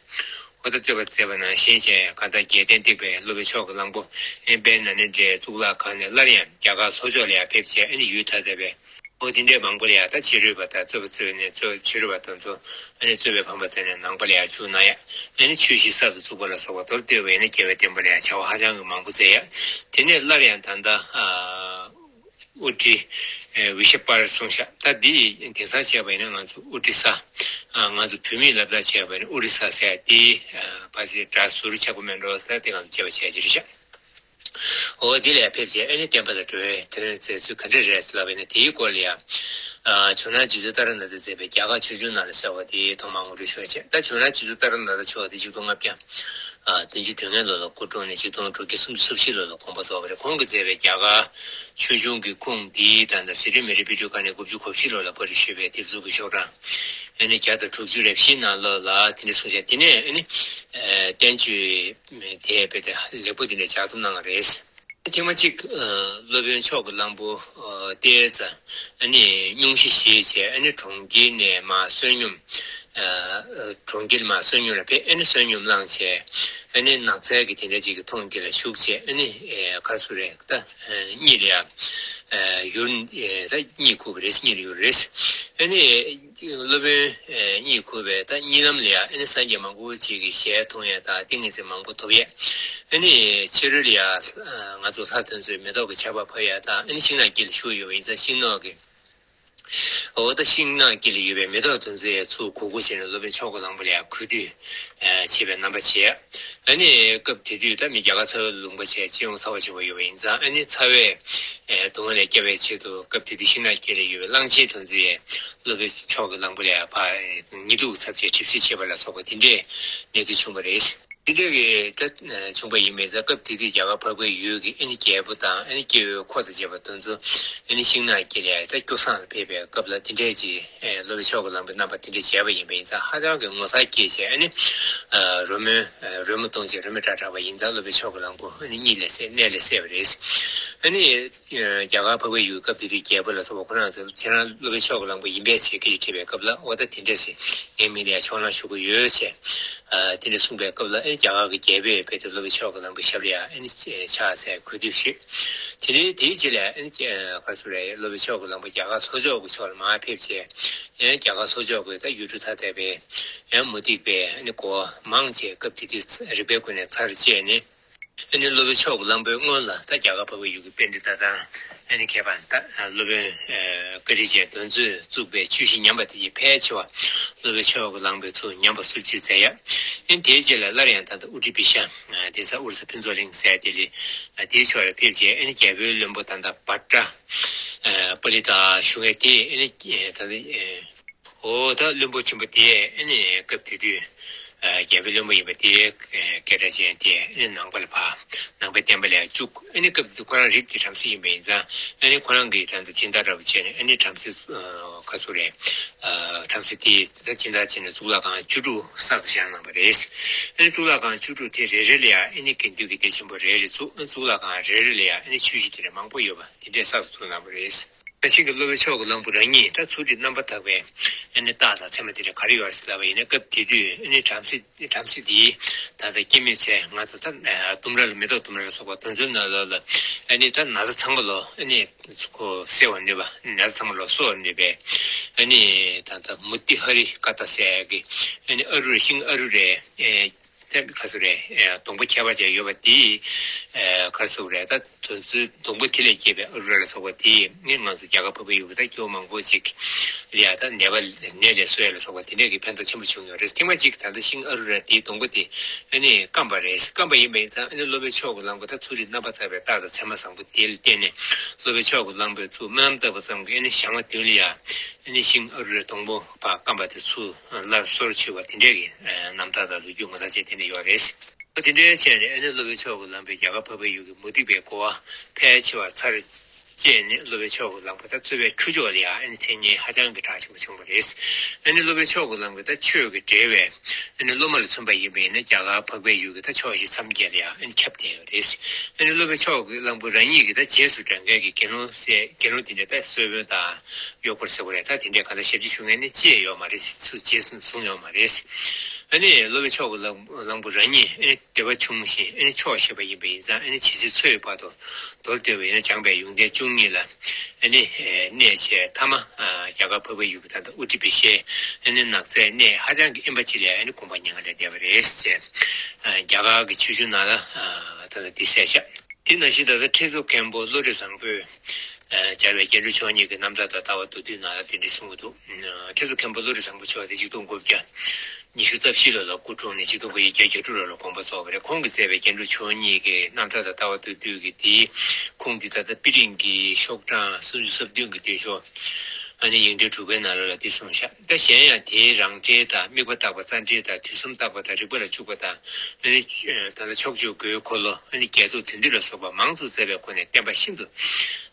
འོ་ད་རྩོད་པ་མཛད་པ་ནང་བཞིན་བྱས་གང་ལྟར་རྒྱལ་བསྟན་བརྟན་པའི་སློབ་དཔོན་ཕྱོགས་ཀྱི་གླང་པོ་ཨེ་དཔལ་ནཱ་ལེནྡྲའི་གཙུག་ལག་ཁང་ནས་སླར་ཡང་རྒྱ་གར་ལྷོ་ཕྱོགས་ལ་ཡང་ཕེབས་བྱས་ཨ་ནི་ཡུལ་ཐ་དད་པའི་འོ་དེ་འདྲའི་མང་པོ་ལ་ཡང་ད་ཕྱི་རོལ་པ་དང་རྩོད་པ་རྩོད་ནས་རྩོད་ཕྱི་རོལ་པ་དང་ཚོ་ཨ་ནི་རྩོད་པའི་ཕམ་པ་མཛད་ནས་ནང་པ་ལ་ཡང་བཅུག་གནང་ཡ། ཨ་ནི་ཆོས་གཞིས་གསར་དུ་བཙུགས་པ་ལ་སོགས་པ་མདོར་བསྡུས་པ་ཡིན་ན་རྒྱལ་བའི་བསྟན་པ་ལ་ཡང་བྱ་བ་ཧ་ཅང་གི་མང་པོ་མཛད་ཡ། དེ་ནས་སླར་ཡང་ད་ལྟ་ཨ། ཨུ་ཏྲི་ཝི་ཤ་པར་གསུངས་ཤག་ད་འདི་དེང་སང་བྱས་པ་ཡིན་ན་ང་ཚོ་ཨུ་ཏྲི་ས། ང་ཚོ་བོད་མིས་ལབ་སྟངས་བྱས་པ་ཡིན་ན་ཨུ་རི་ས་ཟེར་ཡ་དེ་ཕལ་ཆེར་སྒྲ་ཟུར་ཆགས་པོ་མེད་འགྲོ་ཟེར་དེ་ང་ཚོ་བྱས་པ་བྱས་ཀྱི་རེད་ཤག་འོ་དེ་ལས་ཕེབས་བྱས་ཨ་ནི་བསྟན་པ་ལ་འགྲོ་བའི་དོན་མཛད་ཚུལ་ག་འདྲ་རེད་ལབ་པ་ཡིན་ན་དེའི་སྐོར་ལ་ཡང་། ཇོ་ནང་རྗེ་བཙུན་ཏཱ་ར་ནཱ་ཐས་མཛད་པའི་རྒྱ་གར་ཆོས་འབྱུང་ནང་ལ་གསལ་བ་དེ་ཐོག་མར་ངོ་སྤྲོད་ཞུ་བ་བྱས། ད་ཇོ་ནང་རྗེ་བཙུན་ཏཱ་ར་ནཱ་ཐ་མཆོག་དེ་ཆིག་སྟོང་ལྔ་བརྒྱ། ཨ་བདུན་ཅུ་དོན་ལྔ་ལོ་ལ་སྐུ་འཁྲུངས་ནས་ཆིག་སྟོང་དྲུག་བརྒྱ་སུམ་ཅུ་སོ་བཞི་ལོ་ལ་དགོངས་པ་རྫོགས་པ་རེད། ཁོང་གིས་མཛད་པའི་རྒྱ་གར་ཆོས་འབྱུང་གི་ཁུངས་འདིའི་ད་ལྟ་ཟི་ཁྲོན་མི་རིགས་དཔེ་སྐྲུན་ཁང་ནས་དགུ་བཅུ་གོ་བཞི་ལོ་ལ་པར་སྐྲུན་ཞུས་པའི་དེབ་གཟུགས་ཀྱི་ཤོག་གྲངས་ཨ་ནི་བརྒྱ་དང་དྲུག་ཅུ་རེ་བཞིའི་ནང་ལོགས་ལ་དེ་འདྲ་གསུངས་བཞག་དེ་ནས་ཨ་ནི་ཨ་བསྟན་བཅོས་དེ་དཔེ་དེ་ལེགས་པོ་དེ་འདྲ་ལྗགས་རྩོམ་གནང་བ་རེད། ཐེངས་མ་གཅིག་ཨ་སློབ་དཔོན་མཆོག་གི་གླང་པོ་ཨ་བལྟས་ཙང་ཨ་ནི་སྙུང་གཞི་བཞེས་བྱས་ཨ་ནི་གྲོང་ཁྱེར་ནས་མར་བསོད་སྙོམས་ཨ་གྲོང་ཁྱེར་མར་བསོད་སྙོམས་ལ་ཕེབས། ཨ་ནི་བསོད་སྙོམས་བླངས་བྱས་ཨ་ནི་ནགས་ཚལ་གྱི་དེ་འདྲ་ཅིག་གི་མཐོངས་དཀྱིལ་ལ་བཞུགས་བྱས་ཨ་ནི་ཨ་ག་རེ་ཟེར་རེད་ད་ཨ་གཉིད་ལ་ཡ་ཨ་ཡུར་ཨ་ད་གཉིད་ཁུག་པ་རེད། གཉིད་ལ་ཡུར་རེད། ཨ་ནི། སློབ་དཔོན་གཉིད་ཁུག་པའི་ད་གཉིད་ལམ་ལ་ཡང་ཨ་ནི་སངས་རྒྱས་མང་པོ་ཅིག་གི་ཞལ་མཐོང་ཡ་དང་ཏིང་ངེ་འཛིན་མང་པོ་ཐོབ་ཡ། ཨ་ནི་ཕྱི་རོལ་ལ་ཡང་ང་ཚོ་ལྷ་དེ་ཚོས་མེ་ཏོག་གི་ཆར་པ་ཕབ་ཡ་དང་ཨ་ནི་ཤིང་ནགས་དཀྱིལ་ལ་བཞུགས་ཡོད་པ་ཡིན་ཙང་ཤིང་ནགས་ཀྱི། འོ་ད་ཤིང་ནགས་དཀྱིལ་ལ་ཡོད་པའི་མེ་ཏོག་དེ་ཚོ་ཡང་ཚུར་གུག་གུག་བྱས་ནས་སློབ་དཔོན་མཆོག་གི་གླང་པོ་ལ་ཡང་གུས་འདུད་བྱེད་པའི་རྣམ་པ་བྱས། ཨ་ནི་སྐབས་དེ་དུས་ད་མི་རྒྱ་གར་ཚ་བའི་ལུང་པ་བྱས་སྤྱི་ཡོངས་ཚ་བ་ཆེན་པོ་ཡོད་པ་ཡིན་ཙང་ཨ་ནི་ཚ་བའི་ཨེ་གདུང་བ་ལས་སྐྱོབ་པའི་ཆེད་དུ་སྐབས་དེ་དུས་ཤིང་ནགས་དཀྱིལ་ལ་ཡོད་པའི་གླང་ཆེན་དེ་ཚོ་ཡས་སློབ་དཔོན་མཆོག་གི་གླང་པོ་ལ་ཕར་ཉི་གདུགས་འཚབ་བྱས་གྲིབ་བསིལ་བྱེད་པ་ལ་སོགས་པ་དེ་འདྲའི་གནས་ཚུལ་བྱུང་བ་རེད། དེ་འདྲ་གི་ད་བྱུང་བ་ཡིན་པས་ཙང་སྐབས་དེ་དུས་རྒྱ་གར་འཕགས་པའི་ཡུལ་གྱི་ཨ་ནི་རྒྱལ་པོ་དང་ཨ་ནི་སྐྱེ་བོའི་འཁོར་དང་བཅས་པ་དེ་ཚོ་ཨ་ནི་ཤིང་ནགས་དཀྱིལ་ལ་ད་སྐྱོ་སངས་ལ་ཕེབས་པའི་སྐབས་ལ་དེ་འདྲའི་ཅིག་ཨེ་སློབ་དཔོན་མཆོག་གི་གླང་པོའི་རྣམ་པ་དེ་འདྲ་མཇལ་བ་ཡིན་པ་ཡིན་ཙང་ཧ་ཅང་གི་ངོ་མཚར་སྐྱེས་བྱས་ཨ་ནི་ཨ་རོལ་མོའི་ཨ་རོལ་མོ་གཏོང་བྱས་རོལ་མོའི་སྒྲ་བསྒྲགས་པ་ཡིན་ཙང་སློབ་དཔོན་མཆོག་གི་གླང་པོ་ཨ་ནི་གཉིད་ལས་སད་གནད་ལས་སད་པ་རེད། ཨ་ནི་ཨ་རྒྱ་གར་འཕགས་པའི་ཡུལ་སྐབས་དེ་དུས་རྒྱལ་པོ་ལ་སོགས་པ་ཁོ་རང་ཚོས་ཁྱེད་རང་སློབ་དཔོན་མཆོག་གི་གླང་པོ་ཡིན་པས་ཅེས་སྐད་ཆ་དྲིས་པའི་སྐབས་ལ་འོ་ད་དེ་འདྲ་ཞིག་ངའི་མིང་ལ་ཡང་ཕྱོགས་གླང་ཞུ་གི་ཡོད་ཅེས་ཨ་དེ་འདྲ་གསུངས་པའི་སྐབས་ལ་ཨ་ནི་རྒྱ་གར་གྱི་རྒྱལ་པོས་རྦད་དེ་སློབ་དཔོན་མཆོག་གི་གླང་པོའི་ཞབས་ལ་ཡང་ཨ་ནི་ཕྱག་འཚལ་གུས་འདུད་ཞུས། དེ་ནས་དེའི་རྗེས་ལ་ཨ་ནི་ག་རེ་ཟེར་རེད། སློབ་དཔོན་མཆོག་གི་གླང་པོ་རྒྱ་གར་ལྷོ་ཕྱོགས་ཀྱི་ཕྱོགས་ལ་མར་ཕེབས་བྱས། ཡང་རྒྱ་གར་ལྷོ་ཕྱོགས་ཀྱི་ད་ཡུལ་གྲུ་ཐ་དད་པའི་ཡང་མུ་སྟེགས་པའི་ཨ་ནི་གོ་བ་མང་ཆེ་སྐབས་དེ་དུས་རིག་པའི་སྒོ་ནས་ཚར་བཅད་ནས། ཨ་ནི་སློབ་དཔོན་མཆོག་གི་གླང་པོའི་སྔོན་ལ་ད་རྒྱ་གར་འཕགས་པའི་ཡུལ་གྱི་པཎྜི་ཏ་དང་ཨ་ནི་མཁས་པ་ད་སློབ་དཔོན་ཨ་བཀའ་དྲིན་ཅན་དེ་ཚོས་བཙུགས་པའི་ཆོས་གཞིས་ཉམས་པ་དེ་ཡི་ཕལ་ཆེ་བ་སློབ་དཔོན་མཆོག་གི་གླང་པོས་ཚུར་ཉམས་པ་སོར་ཆུད་མཛད་ཡ། ཨ་ནི་དེའི་རྗེས་ལ་སླར་ཡང་ད་ལྟ་ཨུ་ཏྲི་བི་ཤ་ཨ་དེང་སང་ཨུ་རུ་ས་ཕུན་ཚོགས་གླིང་ཟེར་དེ་ལས་ཨ་དེའི་ཕྱོགས་ལ་ཕེབས་རྗེས་ཨ་ནི་རྒྱལ་པོའི་བློན་པོ་ད་ལྟ་བྷ་ཏྲ་ཨ་པ་ལི་ཏ་ཞུ་མཁན་དེ་ཨ་ནི་ད་ལྟ་ཨ། འོ་ད་བློན་པོ་ཆེན་པོ་དེས་ཨ་ནི་སྐབས་དེ་དུས་ རྒྱལ་པོའི་བློན་པོ་ཡིན་པ་དེའི་སྐད་གྲགས་ཅན་དེ་ནི་ནང་པ་ལ་ཕར་ནང་པའི་བསྟན་པ་ལ་བཅུག་ཨ་ནི་སྐབས་དེ་ཁོ་རང་རིགས་དེ་བྲམ་ཟེ་ཡིན་པ་ཡིན་ཙང་ཨ་ནི་ཁོ་རང་གིས་ད་ལྟ་སྦྱིན་བདག་འདྲ་པོ་བྱས་ནས་ཨ་ནི་བྲམ་ཟེ་ག་སུ་རེད། བྲམ་ཟེ་དེས་ད་སྦྱིན་བདག་བྱས་ནས་གཙུག་ལག་ཁང་བཅུ་དྲུག་གསར་དུ་བཞེངས་གནང་བ་རེད། ཨ་ནི་གཙུག་ལག་ཁང་བཅུ་དྲུག་དེ་རེ་རེ་ལ་ཡང་ཨ་ནི་དགེ་འདུན་གྱི་སྡེ་ཆེན་པོ་རེ་རེ་བཙུགས། ཨ་ནི་གཙུག་ལག་ཁང་རེ་རེ་ལ་ཡང་ཨ་ནི་ཆོས་གཞིས་དེ་འདྲ་མང་པོ་ཡོད་པ་དེ་འདྲས་གསར་དུ་བཙུགས་གནང་བ་རེད། ད་ཤིང་གི་སློབ་དཔོན་མཆོག་གི་གླང་པོ་རང་ཉིད་ད་ཚུལ་ཁྲིམས་རྣམ་པར་དག་པའི་ཨ་ནི་རྟགས་དང་མཚན་མ་དེ་འདྲ་ག་རེ་ཡོད་རེད་ཟེར་ལབ་པ་ཡིན་ན། སྐབས་དེ་དུས་ཨ་ནི་བྲམ་ཟེ་བྲམ་ཟེ་དེའི་ད་ལྟ་སྐྱེད་མོས་ཚལ་ང་ཚོ་ད་ལྡུམ་ར་ལ་མེ་ཏོག་ལྡུམ་ར་ལ་སོགས་པ་དེ་ཚོའི་ནང་ལོགས་ལ་ཨ་ནི་ད་ན་ཚ་ཚང་མ་ལོ་ཨ་ནི་ཁོ་སེལ་བར་ནུས་པ། ན་ཚ་ཚང་མ་ལོ་གསོ་བར་ནུས་པའི་ཨ་ནི་ད་ལྟ་མུ་ཏི་ཧ་རི་ཀ་ཏ་ཟེར་ཡག་གི་ཨ་ནི་ཨ་རུ་ར་ཤིང་ཨ་རུ་རའི་ཨེ་དེ་ག་ཚོད་རེད། ཨེ་སྡོང་པོ་ཁྱད་པར་ཅན་ཡོད་པ་དེ་ཨེ་ག་ཚོད་རེད། ད་དེ་ཚོའི་སྡོང་པོ་དེ་ལས་སྐྱེས་པའི་ཨ་རུ་ར་ལ་སོགས་པ་དེ་ནི་ང་ཚོ་རྒྱ་གར་འཕགས་པའི་ཡུལ་གྱི་ད་སྐྱེ་བོ་མང་པོ་ཞིག་ལ་ཡ་ད་ནད་པ་ནད་ལས་གསོ་ཡ་ལ་སོགས་པ་དེ་འདྲས་ཀྱི་ཕན་ཐོགས་ཆེན་པོ་བྱུང་ཡོད་རེད། ཐེངས་མ་གཅིག་ད་ལྟ་ཤིང་ཨ་རུ་ར་དེའི་སྡོང་པོ་དེ་ཨ་ནི་སྐམ་པ་རེད། སྐམ་པ་ཡིན་པ་ཡིན་ཙང་ཨ་ནི་སློབ་དཔོན་མཆོག་གི་གླང་པོ་ད་ཚུལ་ཁྲིམས་རྣམ་པར་དག་པའི་རྟགས་དང་མཚན་མ་བཟང་པོ་དེ་ལ་བརྟེན་ནས་སློབ་དཔོན་མཆོག་གི་གླང་པོས་ཚུར་སྨོན་ལམ་བཏབ་པ་ཙམ་གྱིས་ཨ་ནི་ཞག་མ་བདུན་ལ་ཡ་ཨ་ནི་ཤིང་ཨ་རུ་རའི་སྡོང་པོ་ཕར་སྐམ་པ་དེ་ཚུར་སླར་གསོར་ཆུད་པ་དེ་འདྲས་ཀྱི་རྣམ་ཐར་དང་ལོ་རྒྱུས་ངོ་མཚར་ཅན་དེ་འདྲ་ཡོད་རེད། དེ་འདྲའི་བྱས་ནས་ཨ་ནི་སློབ་དཔོན་མཆོག་གི་གླང་པོས་རྒྱ་གར་འཕགས་པའི་ཡུལ་གྱི་མུ་སྟེགས་པའི་གོ་བ་ཕལ་ཆེ་བ་ཚར་བཅད་ནས་སློབ་དཔོན་མཆོག་གི་གླང་པོ་ད་རྩོད་པའི་ཁྱུ་མཆོག་ལ་ཡང་ཨ་ནི་མཚན་སྙན་ཧ་ཅང་གི་གྲགས་ཆེན་པོ་བྱུང་བ་རེད། ཨ་ནི་སློབ་དཔོན་མཆོག་གི་གླང་པོས་ད་ཆོས་ཀྱི་འབྲེལ་བའི་ཨ་ནི་སློབ་མ་ལ་མཚོན་པ་ཡིན་པ་ཡིན་ན་རྒྱ་གར་འཕགས་པའི་ཡུལ་གྱི་ད་ཕྱོགས་བཞི་མཚམས་བརྒྱད་ལ་ཡང་ཨ་ནི་ཁྱབ་བསྡད་ཡོད་རེད། ཨ་ནི་སློབ་དཔོན་མཆོག་གི་གླང་པོ་རང་ཉིད་ཀྱིས་ད་རྗེས་སུ་འབྲང་མཁན་གྱི་དགེ་སློང་སེ་དགེ་སློང་དེ་འདྲ་ད་གསོལ་དཔོན་དང་གཡོག་པར་ཟེར་བ་རེད། ད་དེ་འདྲའི་གང་ལྟར་ཞབས་ཕྱི་ཞུ་མཁན་ནི་ཅི་ཡང་ཡོད་མ་རེད། སུ་རྗེས་སུ་བཟུང་ཡོད་མ་རེད། ཨ་ནི་སློབ་དཔོན་མཆོག་གི་གླང་གླང་པོ་རང་ཉིད་ཨ་ནི་འདོད་པ་ཆུང་ཞིང་ཨ་ནི་ཆོག་ཤེས་པ་ཡིན་པ་ཡིན་ཙང་ཨ་ནི་ཇི་སྲིད་འཚོ་བའི་བར་དུ་མདོར་བསྡུས་པ་ཡིན་ན་སྦྱངས་པའི་ཡོན་ཏན་བཅུ་གཉིས་ལ་ཨ་ནི་གནས་བྱས་ཐ་མ་རྒྱ་གར་འཕགས་པའི་ཡུལ་གྱི་ད་ལྟ་ཨུ་ཏྲི་བི་ཤའི་ཨ་ནི་ནགས་ཚལ་གནས་ཧ་ཅང་གི་དབེན་པ་ཅིག་ལ་ཨ་ནི་དགོངས་པ་མྱ་ངན་ལས་འདས་པ་རེད་ཅེས་རྒྱ་གར་གྱི་ཆོས་འབྱུང་ནང་ལ་ད་ལྟ་འདི་གསལ་བཞག་དེ་ནང་བཞིན་ད་ལྟ་ཁྲི་ཟུར་མཁན་པོ་བློ་གྲོས་བཟང་པོས་སྦྱར་བའི་རྒྱན་དྲུག་མཆོག་གཉིས་ཀྱི་རྣམ་ཐར་དང་ལྟ་བ་མདོར་བསྡུས་ནང་ལ་དེ་འདྲ་གསུང་གི་འདུག་ཁྲི་ཟུར་མཁན་པོ་བློ་གྲོས་བཟང་པོ་མཆོག་དེ་ཆིག་སྟོང་དགུ་བརྒྱ་ཉི་ཤུ་རྩ་བཞི་ལོ་ལ་སྐུ་འཁྲུངས་ནས་ཆིག་སྟོང་དགུ་བརྒྱ་བརྒྱད་ཅུ་གྱ་དྲུག་ལོ་ལ་དགོངས་པ་རྫོགས་པ་རེད། ཁོང་གིས་མཛད་པའི་རྒྱན་དྲུག་མཆོག་གཉིས་ཀྱི་རྣམ་ཐར་དང་ལྟ་བ་མདོར་བསྡུས་ཀྱི་དེའི་ཁུངས་དེ་ད་ལྟ་པི་ཏིང་གི་ཤོག་གྲངས་སུམ་ཅུ་སོ་བདུན་གྱི་མདུན་ཤོག་ཨ་ནི་ཡིག་ཕྲེང་དྲུག་པའི་ནང་ལོགས་ལ་འདི་གསུངས་བཞག་ད་གཞན་ཡང་དེའི་རང་འགྲེལ་དང་དམིགས་པ་བརྟག་པ་རྩ་འགྲེལ་དང་དུས་གསུམ་བརྟག་པ་དང་རིགས་པ་ལ་འཇུག་པ་དང་ཨ་ནི་ད་ལྟ་ཕྱོགས་བཅུའི་སྒོའི་འཁོར་ལོ་ཨ་ནི་བརྒྱད་སྟོང་དོན་བསྡུས་ལ་སོགས་པ་མང་དུ་མཛད་པའི་སྒོ་ནས་བསྟན་པ་ཤིན་ཏུ་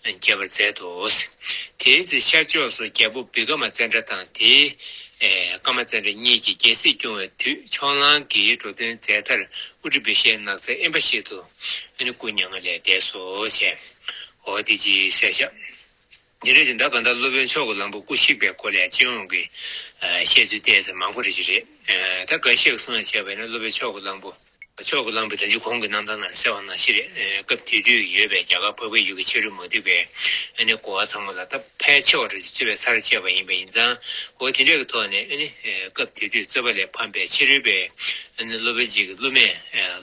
རྒྱས་པར་མཛད་དོ། དེའི་ཚེ་ཤར་ཕྱོགས་སུ་རྒྱལ་པོ་བི་ཀ་མ་ཙནྡྲ་དང་དེའི་ཀ་མ་ཙནྡྲ་གཉིས་ཀྱིས་རྒྱལ་སྲིད་སྐྱོང་བའི་དུས་ཕྱོགས་གླང་གིས་འགྲོ་དོན་མཛད་མཐར་ཨུ་ཏྲི་བི་ཤའི་ནགས་ཚལ་དབེན་པ་ཞིག་ཏུ་ཨ་ནི་སྐུ་མྱ་ངན་ལས་འདས་སོ་ཞེས། འོ་དེ་ཅིག་གསལ་བཞག་འདི་འདྲ་ཅིག་ད་ག་ད་སློབ་དཔོན་མཆོག་གི་གླང་པོ་སྐུ་གཤེགས་པའི་སྐོར་ལ་སྤྱི་ཡོངས་ཀྱི་བཤད་ཚུལ་ཏོག་ཙམ་མང་པོ་རེ་ཅིག་རེད། ད་འགའ་ཤས་ཀྱིས་གསུང་ཡ་བྱས་པ་ཡིན་ན་སློབ་དཔོན་མཆོག་གི་གླང་པོ། མཆོག་གི་གླང་པོས་ད་ཅི་གོང་གི་རྣམ་ཐར་ནང་གསལ་བ་ནང་བཞིན་རེད། སྐབས་དེ་དུས་ཡོད་པའི་རྒྱ་གར་འཕགས་པའི་ཡུལ་གྱི་ཕྱི་རོལ་མུ་སྟེགས་པའི་ཨ་ནི་གོ་བ་ཚང་མ་ལ་ད་ཕལ་ཆེ་བ་རེ་ཅིག་རྩོད་པའི་སར་བཅད་པ་ཡིན་པ་ཡིན་ཙང་། འོ་དེ་འདྲ་གི་ཐོག་ནས་ཨ་ནི་སྐབས་དེ་དུས་རྩོད་པ་ལས་ཕམ་པའི་ཕྱི་རོལ་པའི་ཨ་ནི་སློབ་དཔོན་གཅིག་གི་སློབ་མས་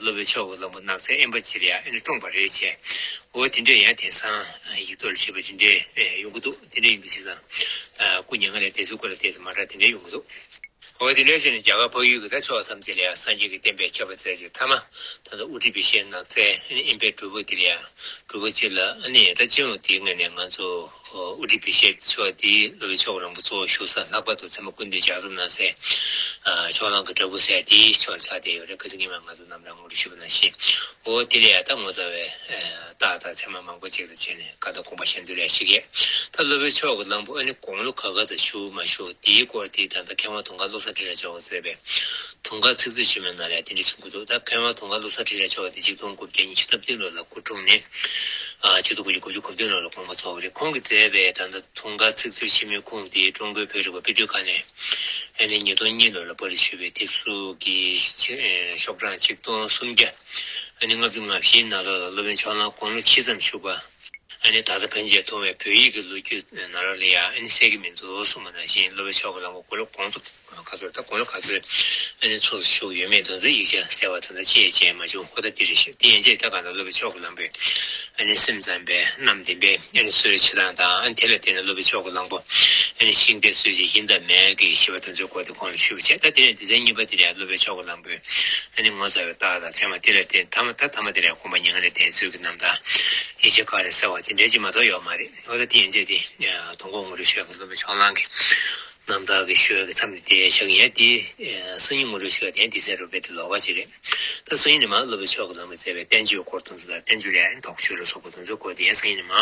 སློབ་དཔོན་མཆོག་གི་གླང་པོ་ནགས་ཚལ་དབེན་པ་ཅིག་ལ་ཡ་ཨ་ནི་བཀྲོངས་པ་རེད་ཅེས། འོ་དེ་འདྲས་ཡང་དེང་སང་ཡིག་ཐོག་ལ་བྲིས་པ་དེ་འདྲས་ཡོང་གི་འདུག་དེ་འདྲས་ཡིན་པ་ཞིག་དང་། སྐུ་མྱ་ངན་ལས་འདས་ཚུལ་སྐོར་ལ་ཏོག་ཙམ་མ་འདྲ་དེ་འདྲས་ཡོང་གི་འདུག་འོ་དེ་འདྲས་བྱས་ནས་རྒྱ་གར་འཕགས་ཡུལ་གྱི་ད་ཕྱོགས་ཐམས་ཅད་ལ་ཡང་སངས་རྒྱས་ཀྱི་བསྟན་པའི་ཁྱབ་པ་མཛད་ཅིང་ཐ་མ་ད་ལྟ་ཨུ་ཏྲི་བི་ཤའི་ནགས་ཚལ་དབེན་པའི་སྒྲུབ་ཕུག་དེ་ལ་ཡང་སྒྲུབ་ཕུག་ཅིག་ལ་ཨ་ནི་ད་སྤྱི་ཡོངས་དེའི་ངོས་ནས་ང་ཚོ་ཨུ་ཏྲི་བི་ཤའི་ཕྱོགས་དེའི་སློབ་དཔོན་མཆོག་རིན་པོ་གཙོ་བོ་བཞུགས་ས་ལྷག་པར་དུ་ཚད་མ་ཀུན་འདུས་ལྗགས་རྩོམ་གནང་སའི་ཕྱོགས་གླང་གི་བྲག་ཕུག་ཟེར་དེའི་ཕྱོགས་ལ་ཆགས་བསྡད་ཡོད་རེད། ཁ་སང་ཉི་མ་ང་ཚོ་རྣམ་གྲངས་ངོ་སྤྲོད་ཞུས་པ་ནང་བཞིན། འོ་དེ་ལ་ཡང་ད་ངོ་མཚར་བའི་རྟགས་དང་མཚན་མ་མང་པོ་ཅིག་ལ་བྱས་ནས་བཀའ་དང་དགོངས་པ་གཞན་དུ་ལས་ཤིག་ཡས། ད་སློབ་དཔོན་མཆོག་གི་གླང་པོ་ཨ་ནི་དགུང་ལོ་ག་ག་ཙམ་བཞུགས་མ་བཞུགས་དེའི་སྐོར་དེ་ད་ལྟ་མཁས་དབང་དུང་དཀར་བློ་བཟང་འཕྲིན་ལས་མཆོག་གིས་མཛད་པའི་དུང་དཀར་ཚིག་མཛོད་ཆེན་མོའི་ནང་ལ་དེ་འདྲ་གསུང་གི་འདུག་ད་མཁས་དབང་དུང་དཀར་བློ་བཟང་འཕྲིན་ལས་མཆོག་དེ་ཆིག་སྟོང་དགུ་བརྒྱ་ཉི་ཤུ་རྩ་བདུན་ལོ་ལ་སྐུ་འཁྲུངས་ནས་ཆིག་སྟོང་དགུ་བརྒྱ་དགུ་བཅུ་གོ་བདུན་ལོ་ལ་དགོངས་པ་རྫོགས་པ་རེད། ཁོང་གིས་མཛད་པའི་ད་ལྟ་དུང་དཀར་ཚིག་མཛོད་ཆེན་མོའི་ཁུངས་དེ་ཀྲུང་གོའི་བོད་རིག་པ་དཔེ་སྐྲུན་ཁང་ནས་ཨ་ནི་ཉིས་སྟོང་གཉིས་ལོ་ལ་པར་ཞུས་པའི་དེབ་གཟུགས་ཀྱི་ཤོག་གྲངས་ཆིག་སྟོང་སུམ་བརྒྱ། ཨ་ནི་ལྔ་བཅུ་ང་བཞིའི་ནང་ལོགས་ལ་སློབ་དཔོན་ཕྱོགས་གླང་དགུང་ལོ་ཕྱེད་ཙམ་བཞུགས་པ། ཨ་ནི་ད་ལྟ་ཕན་ཆད་མཐོང་བའི་བོད་ཡིག་གི་ལོ་རྒྱུས་ནང་ལོགས་ལ་ཡང་ཨ་ནི་གསལ་གྱི་མི་འདུག་གསུངས་པ་ནང་བཞིན་སློབ་དཔོན་ཕྱོགས་གླང་པོ་དགུང་ལོ་དགུང་ཚོ་ག་ཚོད་ད་དགུང་ལོ་ག་ཚོད་ཨ་ནི་ཚོ་བཞུགས་ཡོད་མེད་དེ་ཚོའི་ཡིག་ཆ་གསལ་བ་དེ་འདྲ་ཅི་ཡང་མཇལ་མ་བྱུང་། ཁོ་ད་འདི་རེད་ཤག་དེ་ཡན་ཆད་ད་ག་ན་སློབ་དཔོན་ཕྱོགས་གླང་པོས་ཨ་ནི་སེམས་ཙམ་པའི་རྣམ་བདེན་པའི་ཨ་ནི་གསོལ་བ་བྱེད་སྟངས་དང་ཨ་ནི་དེ་ལ་བརྟེན་ནས་སློབ་དཔོན་ཕྱོགས་གླང་པོ་ཨ་ནི་ཤིང་རྟའི་སྲོལ་འབྱེད་ཡིན་དང་མེད་ཀྱི་ཞེས་པ་དེ་ཚོའི་སྐོར་དེ་གོང་ལ་ཞུས་པ་བྱས། ད་དེ་ནས་སྡེ་ཚན་གཉིས་པ་དེ་ལ་སློབ་དཔོན་ཕྱོགས་གླང་པོས་ཨ་ནི་ངོ་མཚར་བའི་རྟགས་དང་མཚན་མ་དེ་ལ་བརྟེན་ཐ་མ་ད་ཐ་མ་དེ་ལ་དགོངས་པ་མྱ་ངན་ལས་འདས་ཚུལ་གྱི་རྣམ་ཐར་ཡིག་ཆ་ཁག་ལས་གསལ་བ་དེ་འདྲ་ཅིག་མ་གཏོགས་ཡོད་མ་རེད། འོ་ད་དེ་ཡན་ཆད་དེ་དུང་དཀར་ངོ་སྤྲོད་ཞུས་པའི་སློབ་དཔོན་ཕྱོགས་གླང་གི་ རྣམ་ཐར་གྱི་ཤོད་ཀྱི་མཚམས་དེ་བཞག་ཡིན། དེ་སང་ཉིན་ངོ་སྤྲོད་ཞུ་བ་དེ་དེ་ཚེ་རོལ་པའི་དེ་ལོག་པ་ཅིག་རེད། ད་སང་ཉིན་ནི་མ་སློབ་དཔོན་མཆོག་གི་ལམ་གྱིས་མཛད་པའི་བསྟན་བཅོས་སྐོར་དང་ཚོ་དང་བསྟན་བཅོས་ལས་ཡང་དོགས་གཅོད་ལ་སོགས་པ་དང་ཚོ་སྐོར་དེ་ཡང་སང་ཉིན་ནི་མ་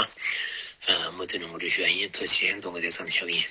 མུ་མཐུད་ནས་ངོ་སྤྲོད་ཞུ་བ་ཡིན། ཐུགས་རྗེ་ཆེ། མདོ་སྔགས་དེ་ཙམ་བཞག་ཡིན།